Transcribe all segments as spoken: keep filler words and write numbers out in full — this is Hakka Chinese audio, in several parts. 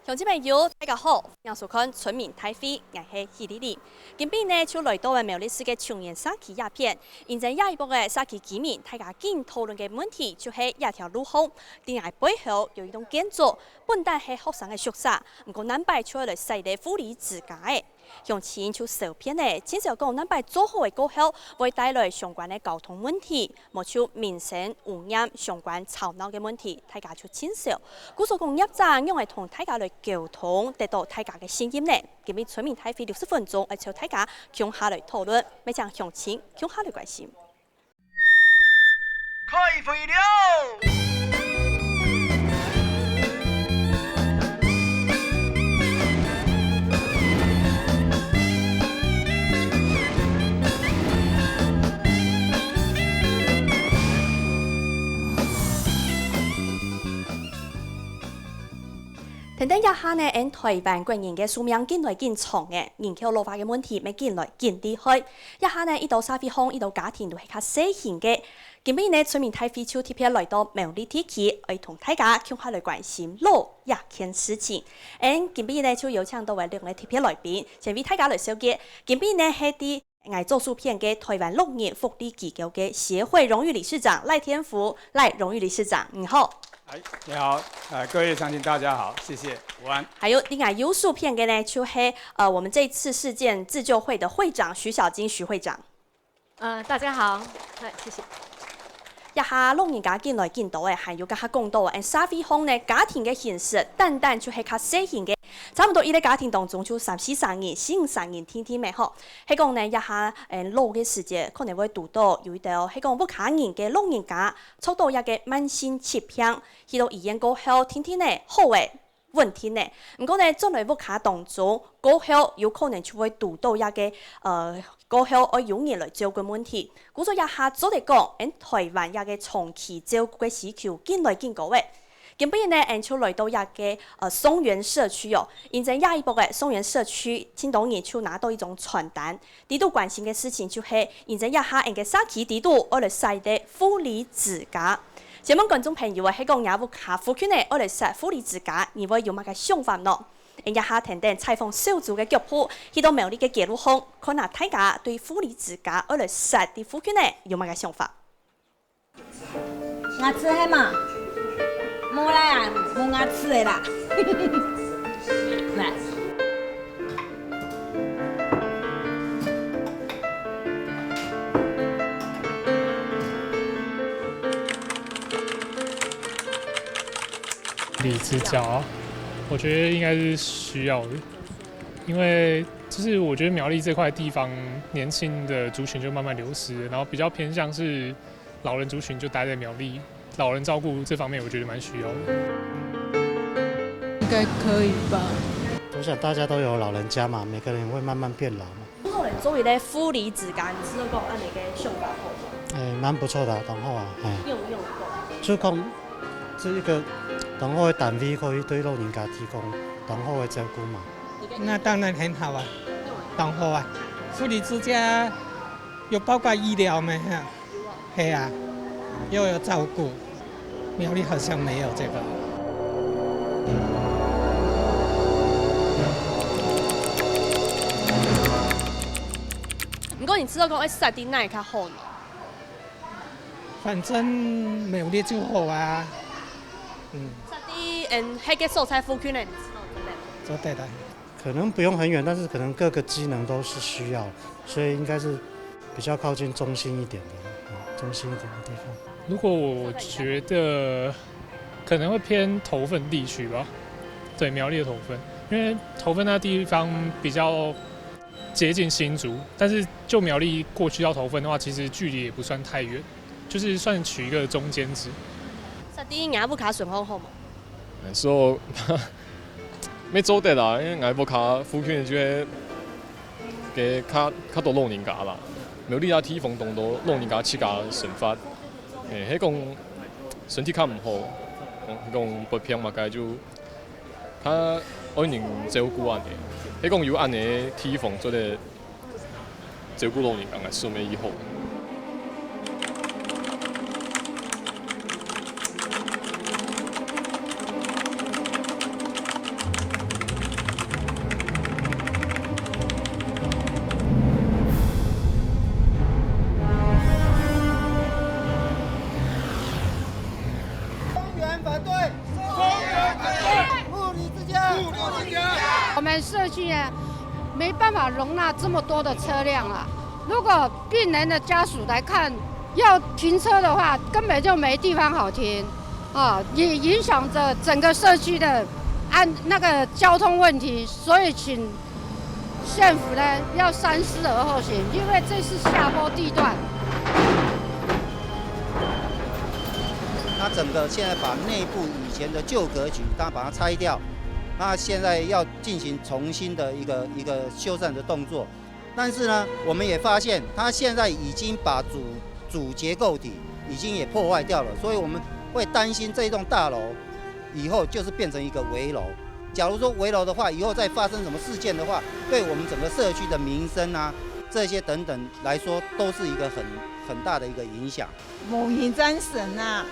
鄉親朋友，大家好，歡迎收看《村民大會》，𠊎係許麗麗。今晡日呢，就來到了苗栗市个松原社區這片，因為這一駁仔社區居民大家緊討論个問題，就係這條路項，在𠊎背後有一棟建築，本旦係學生个宿舍，毋過難擺就愛來設立負離子架仔。 鄉親就受騙了，盡愁講難擺做好个過後，會帶來相關个交通問題，無就民生污染相關吵鬧个問題，大家就盡愁。故所講業者仰會同大家來溝通，得到大家个信任呢？今晡日村民大會六十分鐘，愛邀大家共下來討論，乜請鄉親共下來關心。 開會了！跈等這下呢，𫣆臺灣國人个壽命緊來緊長了，人口老化个問題乜緊來緊厲害。 這下呢，一兜社會項，一兜家庭都係較細型个。今晡日呢，村民大會就特別來到苗栗地區，愛同大家共下來關心老這件事情。𫣆今晡日呢，就邀請到了兩个特別來賓，先為大家來紹介。今晡日呢，係在𠊎做主編个臺灣老人福利機構个協會榮譽理事長賴天福，賴榮譽理事長，你好。哎，你好，呃，各位鄉親大家好，謝謝，午安。還有另外右手片个呢，就係，呃，我們這一次事件自救會的會長徐小金徐會長。 呃，大家好，哎，謝謝。這下老人家緊來緊多欸，還有頭下講到欸，社會項呢，家庭个形式，單單就係較細型个，差毋多一個家庭當中就三四儕人、四五儕人定定仔吼。係講呢，這下，欸，老个時節，可能會堵到有一兜，係講屋下人个老人家，著到一個慢性疾病，去到醫院過後，定定仔好欸， 穩定呢。毋過呢，轉來屋下當中，過後有可能就會堵到一個，呃，過後愛有人來照顧問題。故所這下做得講，𫣆臺灣一個長期照顧个需求緊來緊高欸。今晡日呢，𫣆就來到一個，呃，松原社區哦，因為這一駁仔松原社區，盡多人就拿到一種傳單， 裡肚關心个事情就係，因為這下𫣆个社區裡肚愛來設立負離子架。請問觀眾朋友啊，係講若屋下附近仔愛來設負離子架，你會有麼个想法呢？𫣆這下跈等採訪小組个腳步，去到苗栗个街路項，看下大家對負離子架愛來設立附近仔有麼个想法。 牙齒係嘛？無啦，無牙齒个啦。來。離子架，我覺得應該是需要的，因為就是我覺得苗栗這塊地方，年輕的族群就慢慢流失了，然後比較偏向是 老人族群就待在苗栗，老人照顧這方面我覺得蠻需要的。應該可以吧？我想大家都有老人家嘛，每個人會慢慢變老嘛。不過呢，作為咧負離子架，你試著講恁樣个想法好無？欸，蠻不錯的啊，當好啊，欸。用用過。就講這一個當好个單位，可以對老人家提供當好个照顧嘛。那當然很好啊，當好啊。負離子架有包括醫療咩？哈。 係啊，又有照顧，苗栗好像沒有這個。毋過你試著講愛設在哪較好呢？反正苗栗就好啊。嗯。設在，嗯，該個所在附近呢，你試著做得？做得的。 可能不用很遠，但是可能各個機能都是需要，所以應該是比較靠近中心一點的，嗯，中心一點的地方。如果我覺得可能會偏頭份地區吧，對，苗栗的頭份，因為頭份那地方比較接近新竹，但是就苗栗過去到頭份的話，其實距離也不算太遠，就是算取一個中間值。設在若屋下順風好無？ 所以，乜做得啦，因為𠊎屋下附近就係个較較多老人家啦，苗栗啊地方當多老人家自家生活，欸，係講身體較毋好，係講發病麼个就較愛人照顧恁呢，係講有恁呢地方做得 照顧老人家个生活以後。我们社区呢，没办法容纳这么多的车辆啊。如果病人的家属来看，要停车的话，根本就没地方好停啊，也影响着整个社区的安，那个交通问题。所以请县府呢要三思而后行，因为这是下坡地段。那整个现在把内部以前的旧格局，它把它拆掉，那现在要进行重新的一个一个修缮的动作。但是呢，我们也发现它现在已经把主主结构体已经也破坏掉了，所以我们会担心这一栋大楼以后就是变成一个危楼。假如说危楼的话，以后再发生什么事件的话，对我们整个社区的民生啊这些等等来说，都是一个很很大的一个影响。无人赞成啊！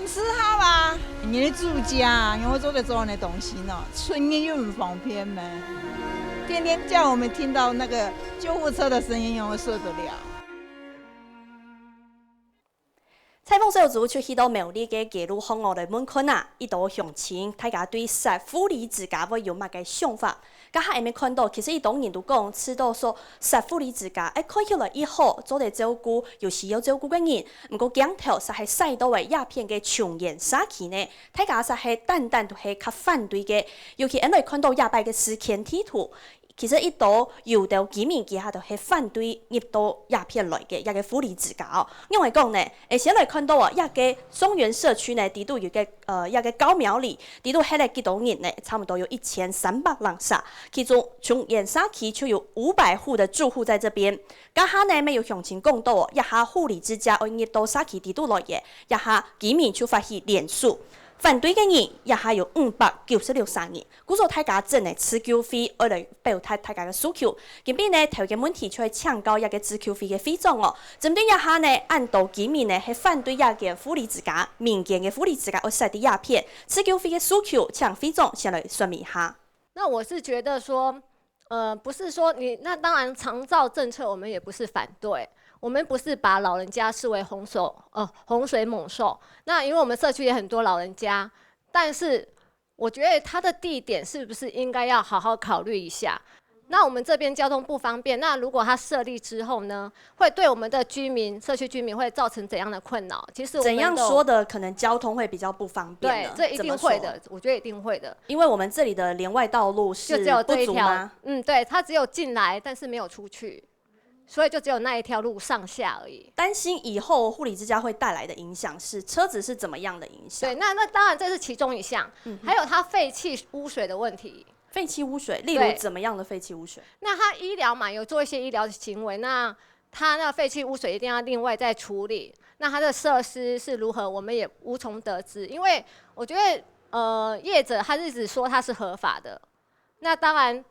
毋适合啊！你的住家啊，你会做得做恁个东西呢？出入又毋方便咩？天天叫我们听到那个救护车的声音，你会受得了？采访小组就去到苗栗个街路巷仔來問看啊，一兜鄉親，大家對設負離子架會有麼个想法？ 該下𠊎兜看到，其實一兜人都講，知道說設負離子架，愛看起來又好，做得照顧有需要照顧个人。毋過鏡頭實係徙到這片个松原社區呢，大家實係單單都係較反對个。尤其𠊎來看到這擺个時間地圖，其實一兜有兜居民佢下都係反對入到這片來个這个負離子架哦。仰仔講呢？ 誒，先來看到哦，這个松原社區呢，底肚有个呃，這个高苗里，底肚歇了幾多人呢？差不多有一千三百人儕，其中松原社區就有五百戶的住戶在這邊。該下呢，乜有鄉親講到哦，這下負離子架愛入到社區底肚來个，這下居民就發起連署，反對个人這下有五百九十六儕人。 故所大家真个自救會愛來表達大家个訴求。今晡日呢，頭个問題就係請教這个自救會个會長哦。針對這下呢，恁多居民呢係反對這个負離子架，民間个負離子架愛設在這片，自救會个訴求，請會長先來說明一下。那我是觉得说，呃，不是说你那当然长照政策，我们也不是反对，我们不是把老人家视为洪水呃洪水猛兽。那因为我们社区也很多老人家，但是我觉得它的地点是不是应该要好好考虑一下？那我们这边交通不方便，那如果它设立之后呢，会对我们的居民、社区居民会造成怎样的困扰？其实我们都怎样说的，可能交通会比较不方便呢？对，这一定会的，怎么说。我觉得一定会的。因为我们这里的连外道路是就只有这一条不足吗？嗯，对，它只有进来，但是没有出去，所以就只有那一条路上下而已。担心以后护理之家会带来的影响是车子是怎么样的影响？对，那那当然这是其中一项，嗯哼还有它废气污水的问题。废气污水，例如对怎么样的废气污水？那它医疗嘛，有做一些医疗的行为，那它那废气污水一定要另外再处理。那它的设施是如何，我们也无从得知，因为我觉得，呃，业者他一直说它是合法的，那当然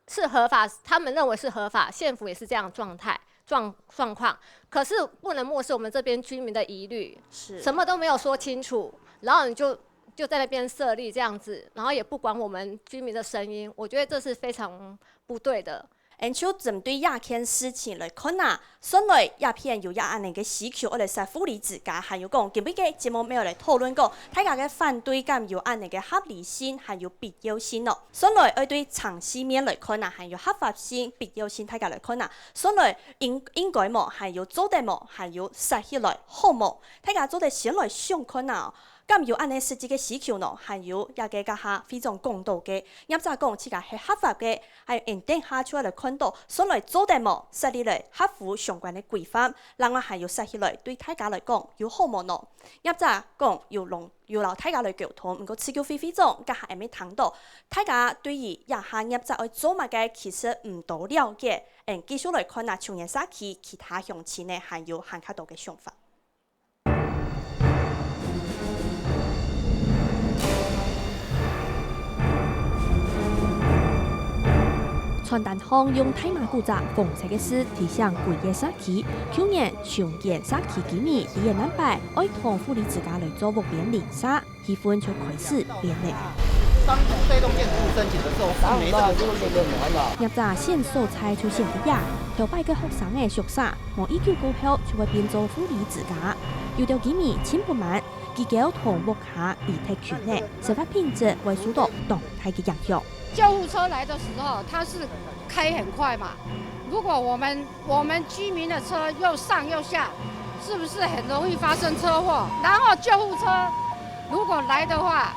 是合法，他们认为是合法，县府也是这样状态状状况，可是不能漠视我们这边居民的疑虑，是什么都没有说清楚，然后你就就在那边设立这样子，然后也不管我们居民的声音，我觉得这是非常不对的。 俺就針對這件事情來看啊，算來這片有這恁樣个需求，愛來設護理之家，還有講今晡日个節目乜愛來討論講，大家个反對敢有恁樣个合理性，還有必要性哦。算來愛對程序面來看啊，還有合法性、必要性，大家來看啊，算來應應該無，還有做得無，還有設起來好無？大家做得先來想看啊，敢有恁樣實際个需求呢？還有這个頭下會長講到个，業者講自家係合法个， 還有𠊎等下就愛來看到，算來做得無，設立來合乎相關个規範，另外還有設起來對大家來講有好無呢？業者講有摎有摎大家來溝通，毋過自救會會長頭下也聽到，大家對於這下業者愛做麼个其實毋多了解，𠊎等繼續來看啊，松原社區其他鄉親呢還有還較多个想法。 傳單項用大馬古早紅色个字提醒規个社區，舊年松原社區居民在這擺愛同護理之家來做屋邊鄰舍，氣氛就開始變了。當初這棟建築物申請的時候是沒這個需求的。業者選所在就選在這，頭擺个學生仔宿舍，無幾久過後就會變做護理之家。有兜居民盡不滿，佢兜同屋下離忒近呢，生活品質會受到當大个影響。救護車來的時候，它是開很快嘛。如果我們我們居民的車又上又下，是不是很容易發生車禍？然後救護車如果來的話，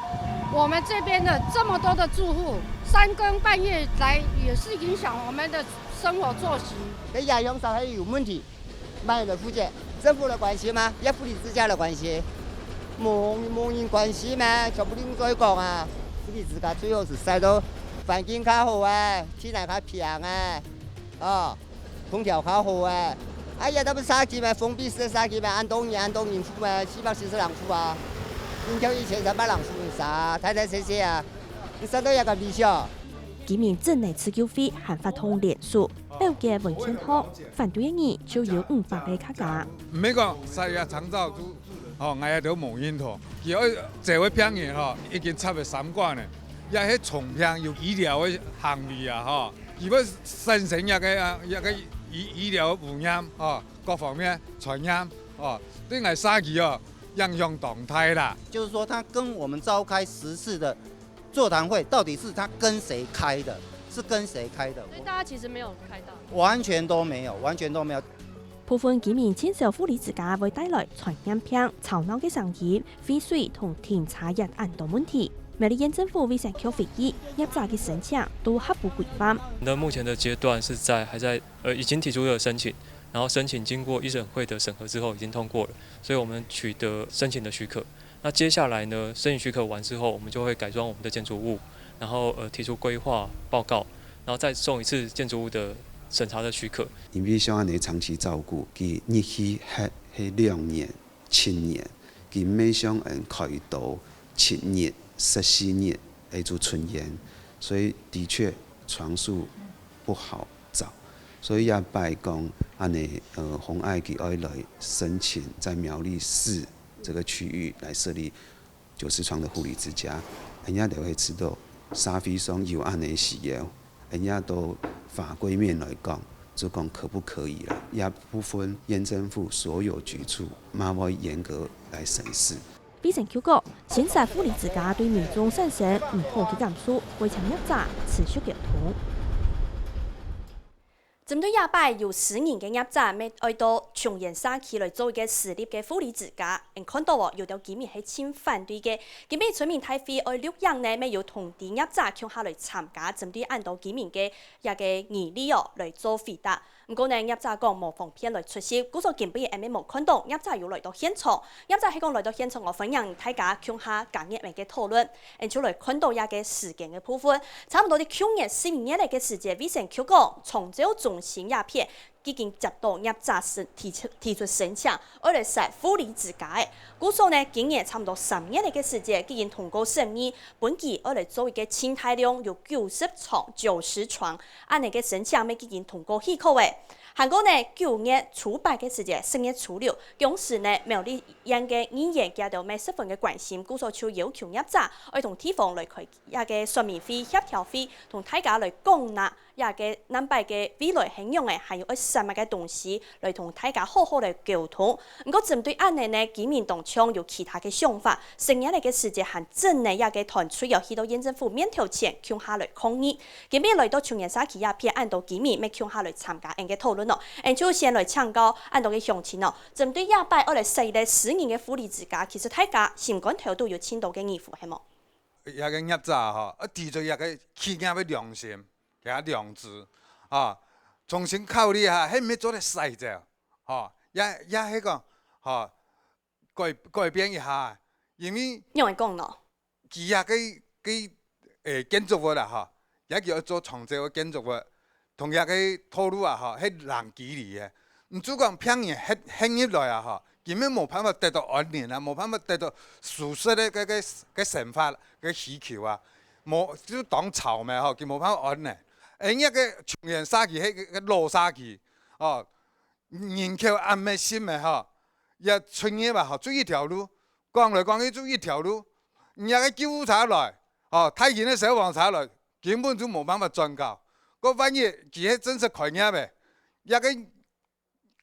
我們這邊的這麼多的住戶，三更半夜來也是影響我們的生活作息。這影響上還有問題。 麼人來負責？政府來關心嗎？也婦女之家來關心？無無人關心咩？全部恁樣講啊！婦女之家最好係徙到環境較好个，地泥較平个，哦，空調較好个。哎呀，這毋係社區咩？封閉式个社區咩？恁多人恁多人住咩？四百四十人住啊！恁樣一千三百人住，你徙大大細細啊？你徙到也个理想？居民真係自救會還發動聯署，表決文件項，反對个人就有五百个較加。毋係講徙這長照就，吼，𠊎也都無認同。佢愛照顧个病人吼，已經插了三管了，也係重病有醫療个行為啊吼，佢愛產生這个啊這个醫醫療污染吼，各方面傳染吼，對𠊎社區哦影響當大啦。就是說，他跟我們召開十次的座談會，到底是他跟誰開的？是跟誰開的？所以大家其实没有开到。完全都没有，完全都没有。部分居民盡愁婦女之家會帶來傳染病、吵鬧个聲音、廢水同停車場恁多問題。苗栗縣政府衛生局回憶，業者个申請都合乎規範。那目前的阶段是在还在呃已经提出了申请，然后申请经过一审会的审核之后已经通过了，所以我们取得申请的许可。那接下来呢，申请许可完之后，我们就会改装我们的建筑物，然后呃提出规划报告，然后再送一次建筑物的审查的许可。因為像恁樣長期照顧，佢日期係係兩年、七年，佢毋係像恁樣開刀七日、十四日，誒就出院，所以的確床數不好找。所以這擺講恁樣，呃，洪愛佢愛來申請在苗栗市這個區域來設立 九十床的護理之家，人家就會知道社會上有恁樣个需要，人家都法規面來講，就講可不可以啦。也部分縣政府所有局處嘛會嚴格來審視。衛生局講，新設護理之家對民眾產生毋好个感受，會請業者持續溝通。 針對這擺由私人个業者乜愛到松原社區來做一個私立个護理之家，𠊎看到哦，有兜居民係盡反對个。今晡日村民大會愛錄影呢，乜有通知業者共下來參加，針對恁多居民个這個疑慮哦來做回答。毋過呢，業者講無方便來出席，故所今晡日𠊎乜無看到業者有來到現場。 業者係講來到現場哦，歡迎大家共下加入𠊎个討論。𠊎就來看到這個時間个部分，差毋多在舊年十二月个時節，衛生局講長照中心這片已經接到業者申提出提出申請，愛來設護理之家个。故所呢，今年差毋多三月个時節，已經通過審議，分佢愛來做一個盡大量有九十床、九十床恁樣个申請，乜已經通過許可个。 還過呢，九月初八个時節，十月初六，當時呢，苗栗縣个議員佢兜乜十分个關心，故所就要求業者愛同地方來開這個說明會、協調會，同大家來講啊，這個南北个未來係仰仔，還有愛設麼个東西，來同大家好好來溝通。毋過針對恁樣呢，居民當中有其他个想法，十月个時節還真个這個團隊哦，去到縣政府面頭前共下來抗議。 今晡日來到松原社區這片，恁多居民乜共下來參加𠊎个討論哦。𠊎就先來請教恁多个鄉親哦，針對這擺愛來設立私人个護理之家，其實大家心肝頭都有盡多个疑問，係無？這個業者吼，愛提出這個企業个良心，佢个良知啊，重新考慮下，係毋係做得徙走？吼，也也係講，吼，改改變一下，因為仰仔講呢？ 佢啊个个誒建築物啊吼，也叫做長照个建築物，同這个道路啊吼，係零距離个。毋就講病人行行入來啊吼，根本無辦法得到安寧啊，無辦法得到舒適个个个个生活个需求啊，無就當吵咩吼，佢無辦法安寧。誒，這个松原社區係个老社區哦，人口恁密集个吼，也出入啊吼，就一條路。 講來講去就一條路，若个救護車來，吼，大型个消防車來，根本就無辦法轉交。該萬一佢係正式開業个，這个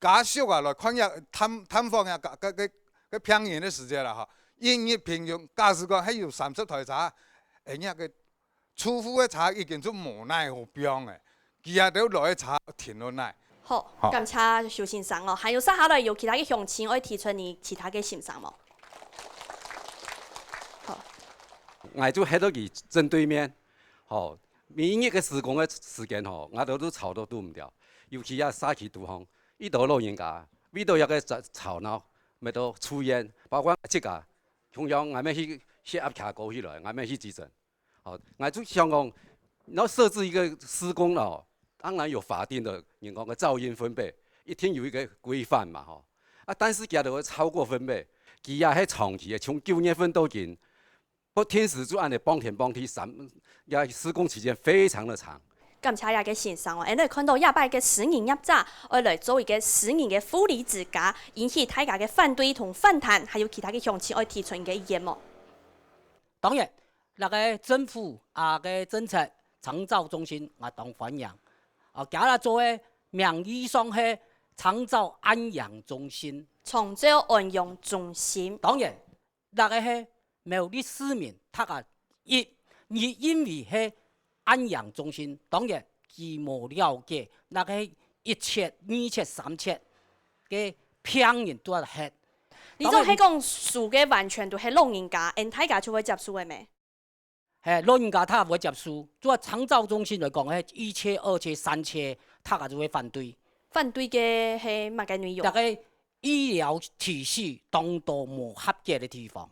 家屬啊來看這探探訪這个个个个病人个時節啦，吼，一日平均，假使講還有三十台車，哎，該个住戶个車已經就無哪好放个，佢兜來个車停落哪。好，好感謝邱先生哦。還有接下來有其他个鄉親愛提出你其他个心聲無？好， 𠊎就歇到佢正對面，吼，每一日个施工个時間吼，𠊎兜都吵到肚毋了，尤其啊社區肚項，一兜老人家為到一个吵吵鬧，乜都出現，包括自家，同樣𠊎乜去血壓爬高起來，𠊎乜去急診，吼，𠊎就想講，要設置一个施工咯，當然有法定的人講个噪音分貝，一定有一个规范嘛，吼。啊，但是佢兜會超过分贝，佢也係長期个，從九月份到今，不定時就恁樣放天放地，三，也施工期間非常的長。感謝這个先生哦，𠊎兜看到這擺个私人業者愛來做一个私人个護理之家，引起大家个反對同反彈，還有其他个鄉親愛提出你个意見無？當然，這个政府啊个政策長照中心，𠊎當歡迎。啊，今仔做个名義上係長照安養中心，長照安養中心。當然，這个係苗栗市民，大家一，你因為係安養中心，當然佢無了解，這个一千、二千、三千个病人都要歇。你就係講收个完全都係老人家，恁大家就會接受个咩？係，老人家他會接受，做長照中心來講，係一千、二千、三千，他就會反對。反對个係麼个內容？大概醫療體系當多無合格的地方。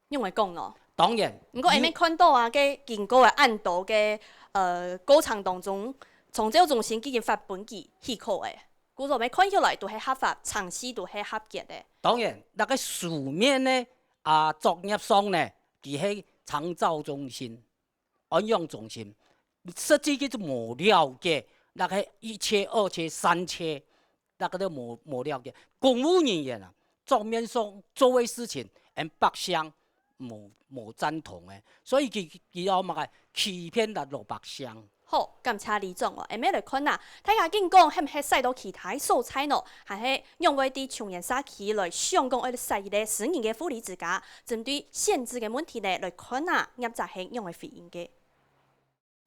用來講哦。當然，毋過，𠊎兜看到啊，个經過个恁多个呃過程當中，長照中心已經發分佢許可个，故所乜看起來都係合法，程序都係合格个。當然，該个書面呢啊作業上呢，佢係長照中心、安養中心，實際佢就無了解，該个一千、二千、三千，該个都無無了解。公務人員啊，桌面上做个事情，𠊎百姓無無贊同个，所以佢佢要麼个欺騙咱老百姓。 好，感謝里長哦。下面來看啊，大家緊講，係毋係徙到其他所在呢？還係仰會在松原社區來想講愛徙一个私人个護理之家？針對限制个問題呢，來看啊，業者係仰會回應个？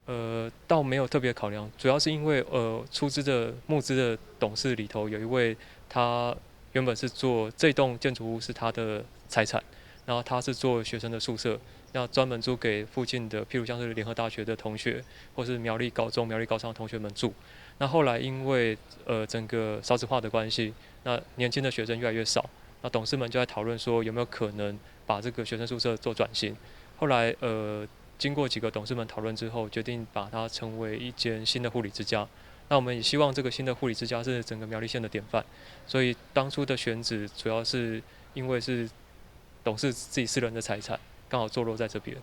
呃，倒没有特别考量，主要是因为呃，出资的募资的董事里头有一位，他原本是做这栋建筑物是他的财产，然后他是做学生的宿舍，那专门租给附近的，譬如像是联合大学的同学，或是苗栗高中、苗栗高商的同学们住。那后来因为呃整个少子化的关系，那年轻的学生越来越少，那董事们就在讨论说有没有可能把这个学生宿舍做转型。后来呃，经过几个董事们讨论之后，决定把它成为一间新的护理之家。那我们也希望这个新的护理之家是整个苗栗县的典范，所以当初的选址主要是因为是董事自己私人的财产，刚好坐落在这边。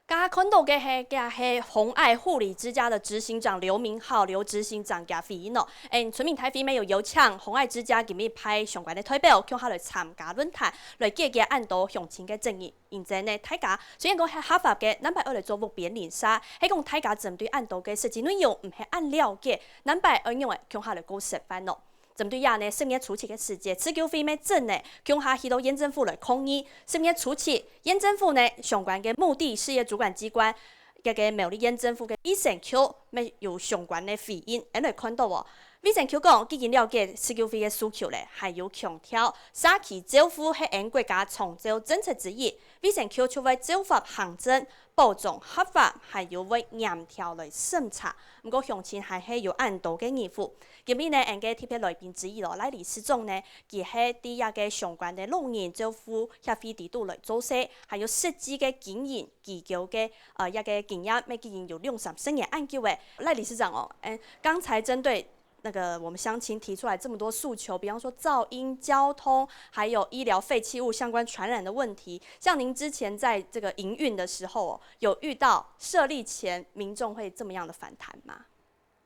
剛剛看到个係，个係紅愛護理之家的執行長劉明浩，劉執行長佢回應哦。嗯，村民大會乜有邀請紅愛之家今日派相關的代表，共下來參加論壇，來解決恁多鄉親个爭議。因此呢，大家雖然講係合法个，南北愛來做屋邊鄰舍，係講大家針對恁多个實際內容毋係恁了解，南北愛用个共下來過食飯哦。 針對這呢，十月初七个時節，自救會乜真呢，共下去到縣政府來抗議。十月初七，縣政府呢相關个目的事業主管機關，這个苗栗縣政府个衛生局乜有相關个回應，𠊎來看到哦。衛生局講，既經了解自救會个訴求咧，還有強調，社區照護係𠊎國家長照政策之一，衛生局就會照法行政，保障合法，還有會嚴條來審查。毋過鄉親還係有恁多个疑問。 今日呢，𠊎个特別來賓之一咯，賴理事長呢，佢係在這个相關个老人照護協會底肚來做事，還有實際个經營機構个呃一个經驗，乜已經有兩三十年恁久个。賴理事長哦，嗯，剛才針對那個我們鄉親提出來這麼多訴求，比方說噪音、交通，還有醫療廢棄物相關傳染的問題，像您之前在這個營運的時候哦，有遇到設立前民眾會這麼樣的反彈嗎？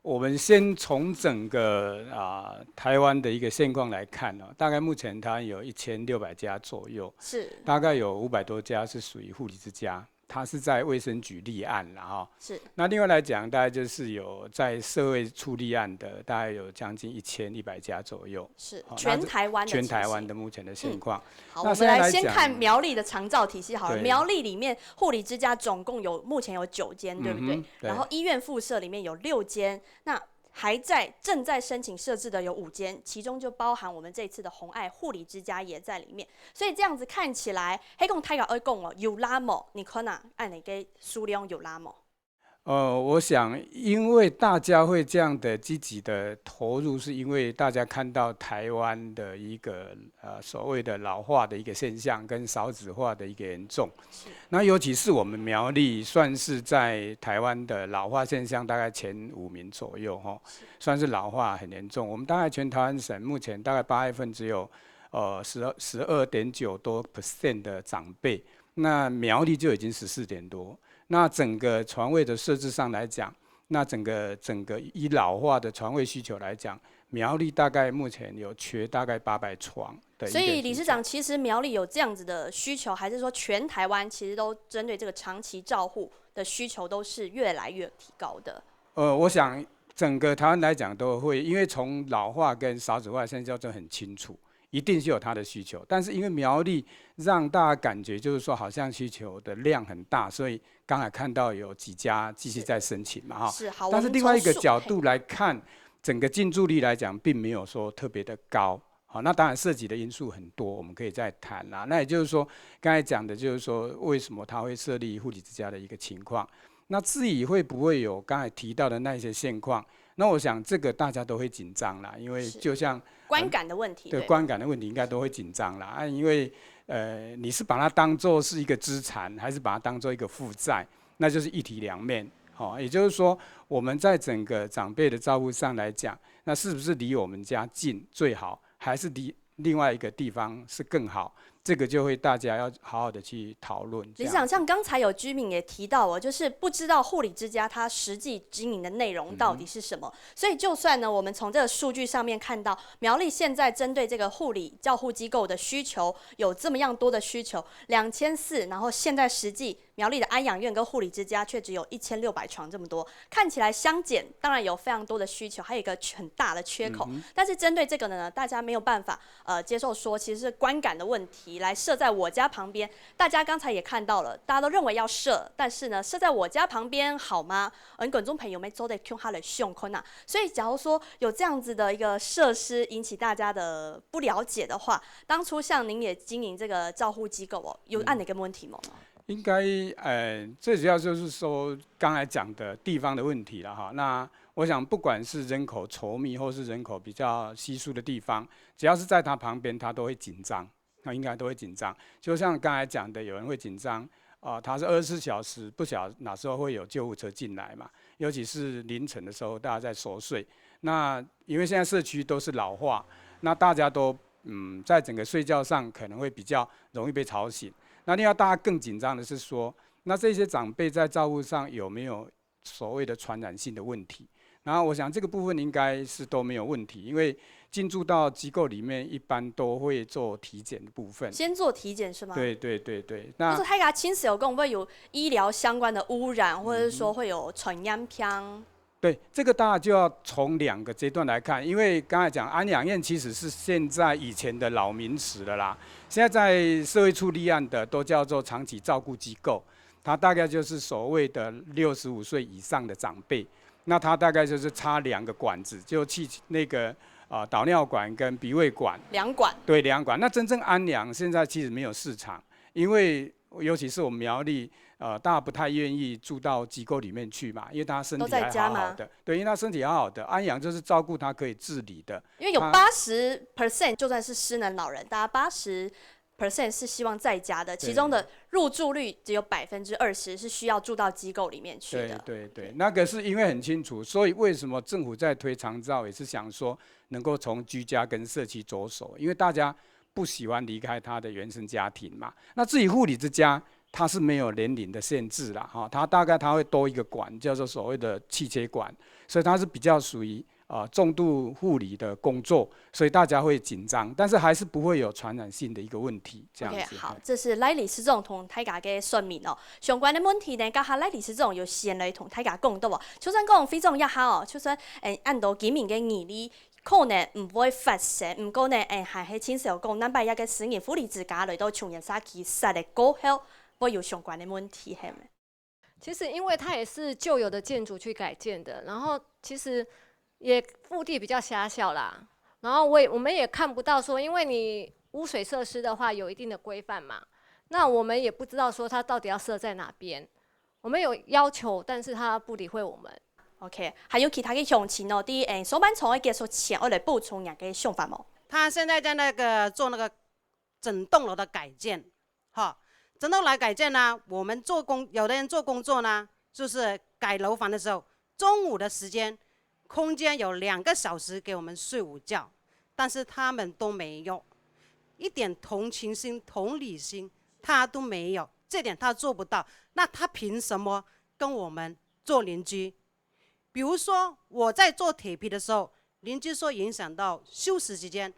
我們先從整個啊、台灣的一個現況來看呢，大概目前它有一千六百家左右，是，大概有五百多家是屬於護理之家。它是在卫生局立案啦哈。是那另外来讲，大概就是有在社会处立案的，大概有将近一千一百家左右。是，好，全台湾的全台湾情形的目前的现况。好，那我们来先现在来讲看苗栗的长照体系好了。对苗栗里面护理之家总共有目前有九间，对不对？嗯哼对然后医院附设里面有六间，那还在正在申请设置的有五间，其中就包含我们这次的红爱护理之家也在里面。所以这样子看起来，黑共泰搞二共哦，有拉某，你看呐，按你给数量有拉某。呃，我想，因为大家会这样的积极的投入，是因为大家看到台湾的一个呃所谓的老化的一个现象，跟少子化的一个严重。那尤其是我们苗栗，算是在台湾的老化现象大概前五名左右哈，算是老化很严重。我们大概全台湾省目前大概八月份只有呃十二十二点九多 percent 的长辈，那苗栗就已经十四点多。那整个床位的设置上来讲，那整个整个以老化的床位需求来讲，苗栗大概目前有缺大概八百床的一个需求。所以理事长，其实苗栗有这样子的需求，还是说全台湾其实都针对这个长期照护的需求都是越来越提高的？呃，我想整个台湾来讲都会，因为从老化跟少子化的现象就很清楚，一定是有它的需求。但是因为苗栗让大家感觉就是说，好像需求的量很大，所以刚才看到有几家继续在申请嘛哈。是好，但是我们从数另外一个角度来看，整个进驻率来讲，并没有说特别的高。好，那当然涉及的因素很多，我们可以再谈啦。那也就是说，刚才讲的就是说，为什么他会设立护理之家的一个情况。那至于会不会有刚才提到的那些现况，那我想这个大家都会紧张啦，因为是就像观感的问题，对对观感的问题，应该都会紧张啦。啊，因为呃，你是把它当做是一个资产，还是把它当做一个负债？那就是一体两面。好，也就是说，我们在整个长辈的照顾上来讲，那是不是离我们家近最好，还是离另外一个地方是更好？这个就会大家要好好的去讨论。这样理事长，像刚才有居民也提到哦，就是不知道护理之家它实际经营的内容到底是什么，所以就算呢，我们从这个数据上面看到，苗栗现在针对这个护理照护机构的需求有这么样多的需求，两千四，然后现在实际苗栗的安养院跟护理之家却只有一千六百床这么多，看起来相减，当然有非常多的需求，还有一个很大的缺口。但是针对这个呢，大家没有办法呃接受说，其实是观感的问题，来设在我家旁边。大家刚才也看到了，大家都认为要设，但是呢，设在我家旁边好吗？恩观众朋友们做得听他的胸困呐。所以假如说有这样子的一个设施引起大家的不了解的话，当初像您也经营这个照护机构哦，有按哪个问题吗？应该呃，最主要就是说刚才讲的地方的问题了哈。那我想，不管是人口稠密，或是人口比较稀疏的地方，只要是在它旁边，它都会紧张，那应该都会紧张。就像刚才讲的，有人会紧张啊，它是二十四小时，不晓得哪时候会有救护车进来嘛。尤其是凌晨的时候，大家在熟睡。那因为现在社区都是老化，那大家都嗯，在整个睡觉上可能会比较容易被吵醒。那另外，大家更紧张的是说，那这些长辈在照顾上有没有所谓的传染性的问题？然后我想这个部分应该是都没有问题，因为进驻到机构里面，一般都会做体检的部分。先做体检是吗？对对对对，那就是他给他亲属有跟会有医疗相关的污染，或者是说会有传染病。对，这个大家就要从两个阶段来看，因为刚才讲安养院其实是现在以前的老名词了啦。现在在社会处立案的都叫做长期照顾机构，它大概就是所谓的六十五岁以上的长辈，那它大概就是插两个管子，就气那个呃导尿管跟鼻胃管。两管。对，两管。那真正安养现在其实没有市场，因为尤其是我们苗栗，呃，大家不太愿意住到机构里面去嘛，因为他身体还好好的。对，因为他身体好好的，安养就是照顾他可以自理的。因为有八十 percent 就算是失能老人，大家八十 percent 是希望在家的，其中的入住率只有百分之二十是需要住到机构里面去的。对对对，那个是因为很清楚，所以为什么政府在推长照，也是想说能够从居家跟社区着手，因为大家不喜欢离开他的原生家庭嘛。那至于护理之家，它是没有年龄的限制啦，哈，它大概它会多一个管，叫做所谓的气切管，所以它是比较属于呃，重度護理的工作，所以大家會緊張，但是還是不會有傳染性的一個問題，這樣 OK，子。好，這係賴理事長同大家个說明哦。相關个問題呢，這下賴理事長有先來同大家講到哦。就算講會場這下哦，就算，欸，恁多居民个疑慮可能毋會發生，毋過呢，欸，還係盡少講，南北這个私人護理之家來到松原社區設立過後，會有相關个問題，係無？ 其實因為它也是舊有的建築去改建的，然後其實也腹地比較狹小啦，然後我也我們也看不到說，因為你污水設施的話有一定的規範嘛，那我們也不知道說它到底要設在哪邊，我們有要求，但是他不理會我們。 OK，還有其他个鄉親哦，在欸上半場个結束前，愛來補充若个想法無？他現在在那個做那個整棟樓的改建，哈，整棟樓改建呢，我們做工，有的人做工作呢，就是改樓房的時候，中午的時間，空间有两个小时给我们睡午觉，但是他们都没有，一点同情心、同理心他都没有，这点他做不到。那他凭什么跟我们做邻居？比如说我在做铁皮的时候，邻居说影响到休息时间，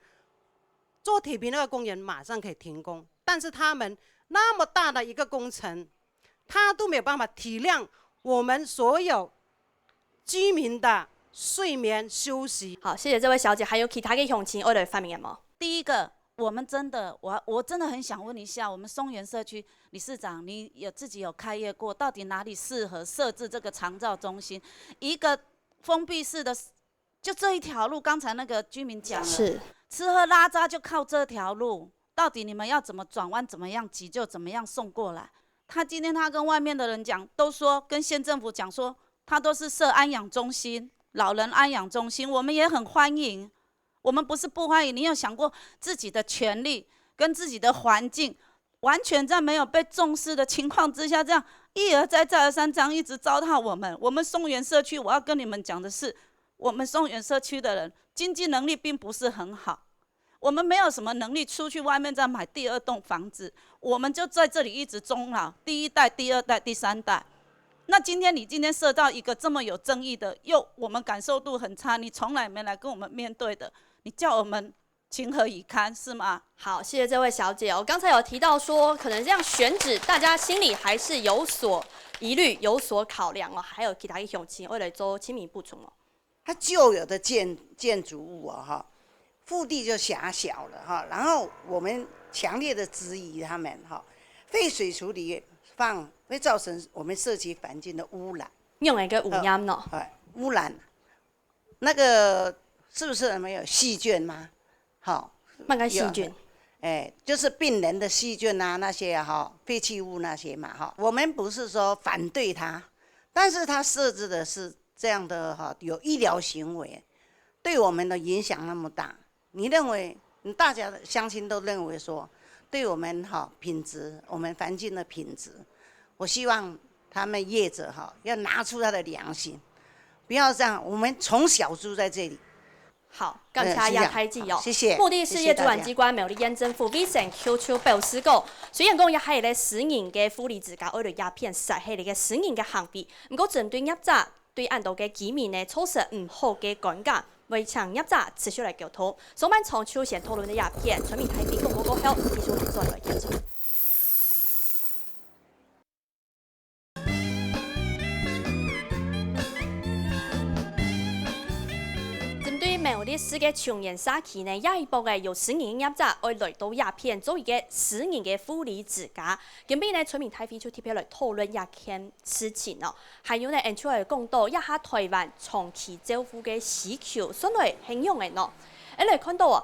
做铁皮那个工人马上可以停工，但是他们那么大的一个工程，他都没有办法体谅我们所有居民的睡眠休息。好，谢谢这位小姐，还有其他个乡亲爱来发言个无？第一个，我们真的，我我真的很想问一下，我们松原社区理事长，你有自己有开业过，到底哪里适合设置这个长照中心？一个封闭式的，就这一条路，刚才那个居民讲了，是吃喝拉撒就靠这条路，到底你们要怎么转弯，怎么样急救，怎么样送过来？他今天他跟外面的人讲，都说跟县政府讲说，他都是设安养中心、老人安养中心，我们也很欢迎，我们不是不欢迎。你有想过自己的权利跟自己的环境完全在没有被重视的情况之下，这样一而再、再而三这样一直糟蹋我们。我们松原社区，我要跟你们讲的是，我们松原社区的人经济能力并不是很好，我们没有什么能力出去外面再买第二栋房子，我们就在这里一直终老，第一代、第二代、第三代。那今天你今天设到一个这么有争议的，又我们感受度很差，你从来没来跟我们面对的，你叫我们情何以堪，是吗？好，谢谢这位小姐哦。刚才有提到说，可能这样选址，大家心里还是有所疑虑、有所考量哦。还有其他个乡亲，为了做清明补充哦。它旧有的建建筑物啊，哈，腹地就狭小了哈，然后我们强烈的质疑他们哈，废水处理放会造成我们社区环境的污染，用一个污染咯，哎，污染，那个是不是没有细菌吗？好，慢慢细菌，哎，就是病人的细菌啊那些哈，废弃物那些嘛哈，我们不是说反对它，但是它设置的是这样的哈，有医疗行为，对我们的影响那么大，你认为？大家乡亲都认为说，对我们哈品质，我们环境的品质，我希望他们业者哈要拿出他的良心，不要这样。我们从小住在这里，好，感谢叶太子哦。谢谢。目的是业主管机关苗栗县政府卫生局就表示讲，虽然讲也还有个私人个护理之家，为了鸦片晒黑了个私人个行为，不过针对业者对恁多个居民呢，造成唔好个观感，为请业者持续来沟通。上半场就先讨论个鸦片，村民大会公布过后，继续转来跟进。 针对苗栗市个松原社区呢，也一部个有私人个业者爱来到这片做一个私人个护理之家。今晡日呢，村民大会就特别来讨论这件事情哦。还有呢，俺就来讲到，这下台湾长期照护个需求，算来很用个喏。俺来看到哦，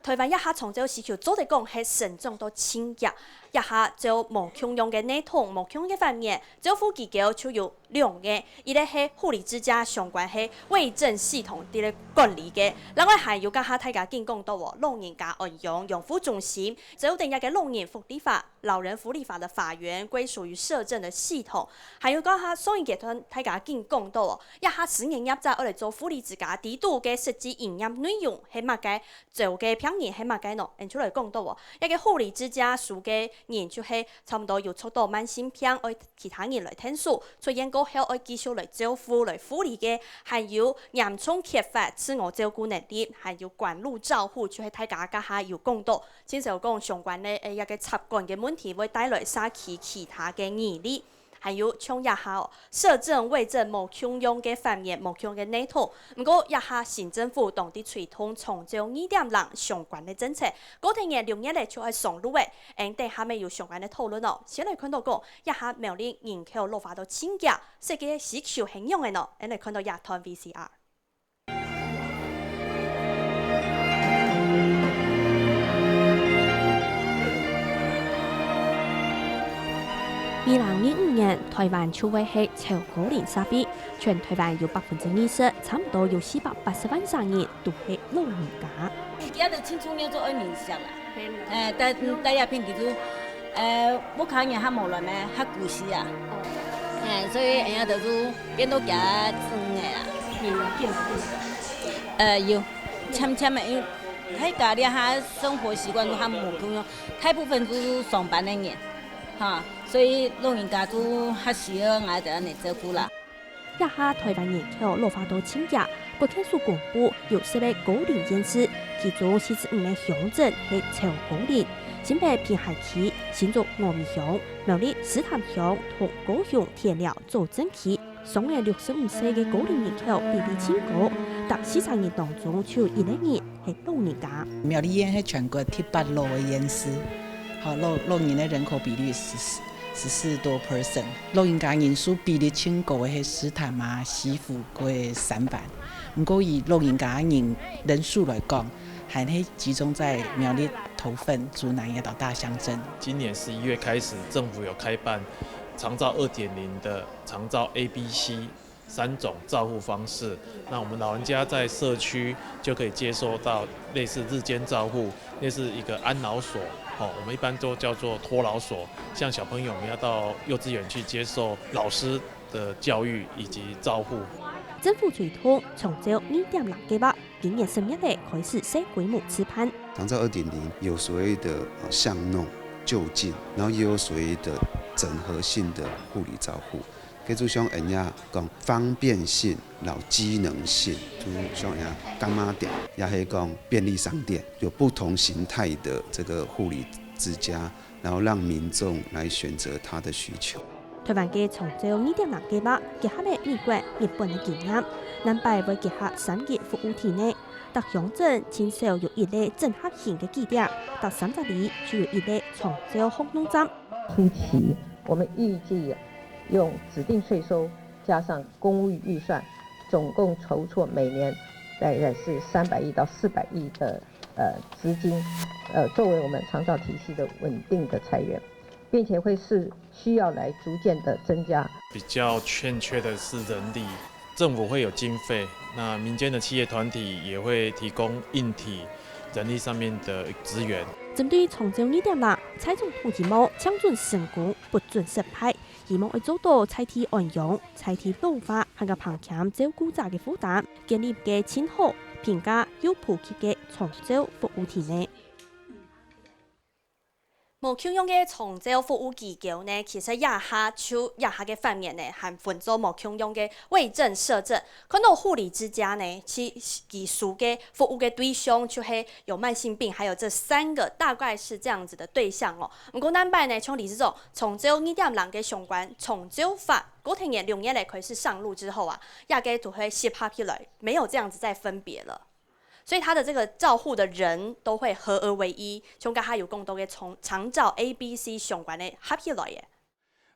台湾这下长照需求做得讲系成长到真急，这下照无共样个系统、无共样个方面，照护机构就有两个，一个系护理之家相关系卫政系统个管理个，另外还有刚下大家见讲到哦，老人家安养养护中心，照等这个老人福利法、老人福利法个法源归属于社政个系统，还有刚下上一阶段大家见讲到哦，这下私人业者爱来做护理之家，底肚个实际营业内容系么个？ 照个病人系么个喏，俺就来讲到哦，这个护理之家属个人就係差毋多有著到慢性病，愛其他人來𢯭手，出院過後愛繼續來照顧、來護理个，還有嚴重缺乏自我照顧能力，還有管路照護，就係大家這下有講到，親像講相關个，誒，一個插管个問題，會帶來社區其他个疑慮。還有像這下哦，社政、衛政無共樣个方面，無共樣个系統。毋過，這下新政府當在推動長照二點零相關个政策，過忒年六月咧就愛上路誒。 𫣆等下面有相關个討論哦。先來看到講，這下苗栗人口老化到盡遽，設計个需求係仰仔呢？𫣆來看到這段V C R。二零二五年，台灣就會係超高齡社會，全台灣有百分之二十，差毋多有四百八十萬儕人都係老人家。你今日清楚你做愛面向啊？ 誒，戴，戴這片其實，誒，屋下人較無亂咩，較古稀啊。誒，所以人家就是變到較靜个啦。呃，有，漸漸个，因為大家這下生活習慣都較無共樣，大部分都是上班个人，哈，所以老人家都較需要𠊎等來照顧啦。 這下台灣人口老化到盡遽，國健署公布有十個高齡縣市，其中四十五個鄉鎮係超高齡，新北、平溪區、新竹峨眉鄉、苗栗獅潭鄉同高雄田寮左鎮區，上了六十五歲个高齡人口比例盡高，逐四十人當中就有一個人 係老人家。苗栗縣係全國第八老个縣市，好，老，老人个人口比率十四，十四多percent。老人家人數比例盡高个係獅潭啊、溪湖、過三灣。毋過以老人家人，人數來講，還係集中在苗栗、頭份、竹南這兜大鄉鎮。今年十一月開始，政府有開辦長照二點零的長照A B C 三種照護方式。那我們老人家在社區就可以接受到類似日間照護，類似一個安老所，哦，我們一般都叫做托老所。像小朋友，我們要到幼稚園去接受老師的教育以及照護。政府推動長照二點零計畫，今年十月咧開始小規模試辦。長照二點零有所謂的，呃，巷弄就近，然後也有所謂的整合性的護理照護。 該就像𫣆兜講方便性摎機能性，就像𫣆兜柑仔店，也係講便利商店，有不同形態的這個護理之家，然後讓民眾來選擇他的需求。台灣个長照二點零計畫，結合了美國、日本个經驗，南北會結合三個服務體系，逐鄉鎮盡少有一個整合型个據點，逐三十里就有一個長照服務站。初期，我們預計用指定稅收加上公務預算，總共籌措每年大概是三百億到四百億的，呃，資金，呃，作為我們長照體系的穩定的財源，並且會是需要來逐漸的增加。比較欠缺的是人力，政府會有經費，那民間的企業團體也會提供硬體、人力上面的資源。針對長照二點零，蔡總統希望淨準成功，不准失敗。 希望愛做到在地安養、在地老化，還過減輕照顧者个負擔，建立个盡好、平價又普及个長照服務體系。無共樣个長照服務機構呢，其實這下就這下个方面呢，還分做無共樣个衛政、社政。看到護理之家呢，其，其實个服務个對象就係有慢性病，還有這三個大概是這樣子的對象哦。毋過南北呢，像理事長 長照二點零个相關長照法，過忒年六月來開始上路之後啊，這個就會集合起來，沒有這樣子再分別了。所以他的這個照護的人都會合而為一，像剛才有講到个長，長照A B C相關个合起來耶。